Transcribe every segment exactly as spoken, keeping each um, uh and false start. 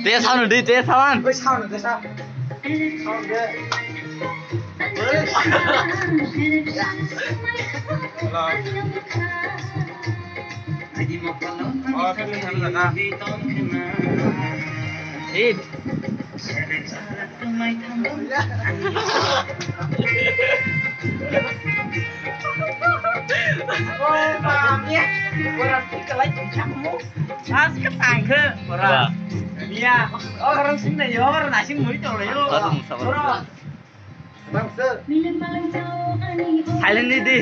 Te sound di, te sound. Wait, sound, the sound. Sound, the. Hello. Oh, hit. Silent di, di.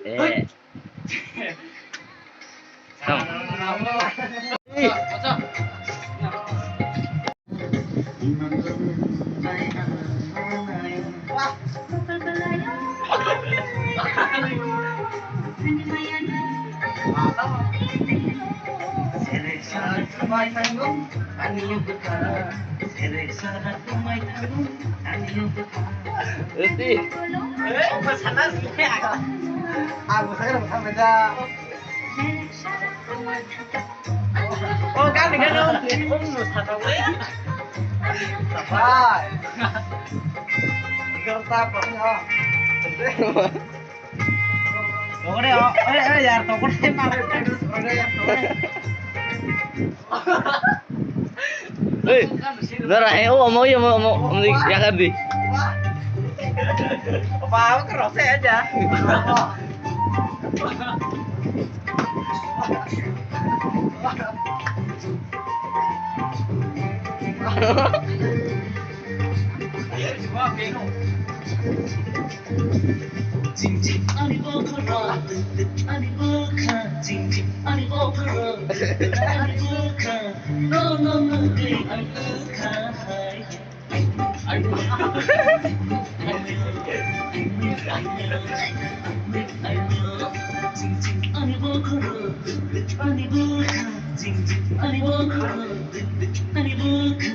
Eh. Tong. Eti. Eh, masana sih. Aku saya mau sama aja. Oh, kan dengan dong. Hai. Gertak banget. Tokore, oh, eh, eh, yar, tokore, maaf. Hei, dara, eh, oh, omo, omo, omo, omo, di, yakar di. Apa, apa kerasa aja? Jing jing ani bokhorok, ani bwkha, jing jing ani bokhorok, ani bwkha, no no no gri ani bwkha hai. Jing jing ani bokhorok, ani bwkha, jing jing ani bokhorok, ani bwkha.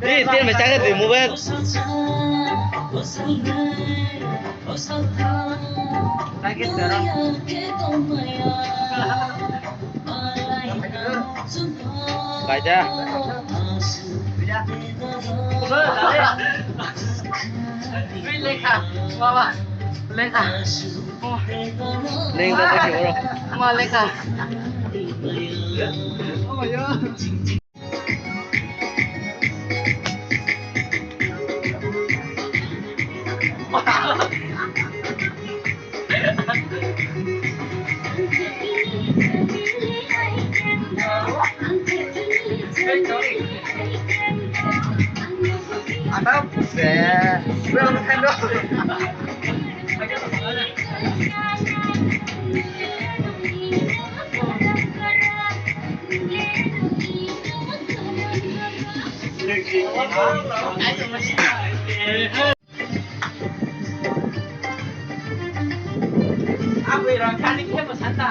Di, di, di, mobile. Kaida. Lekha. Baba. Lekha. Leng da ta ke bro. Ma lekha. Ada be, be ang thando. Abwi rang kani khe bwsata.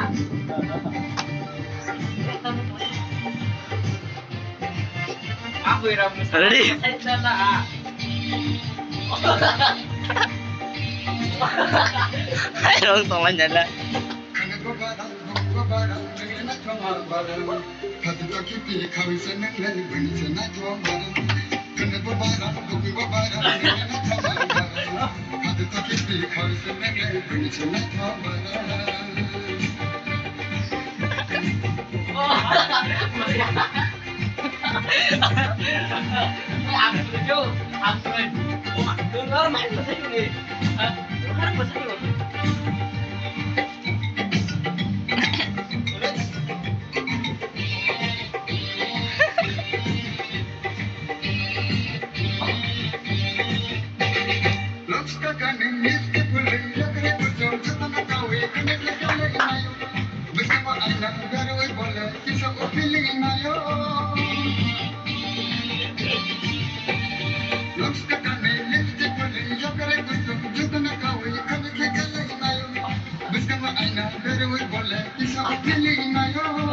Abwi rang bwsata. Ready? Hai rong tong lai jala.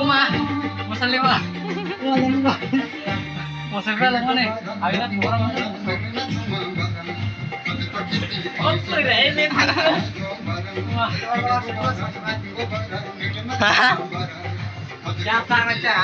Uma, masal lima. Masal lima ni. Ayo na orang. Oh, sorry, ini. Uma. Ya, tak aja.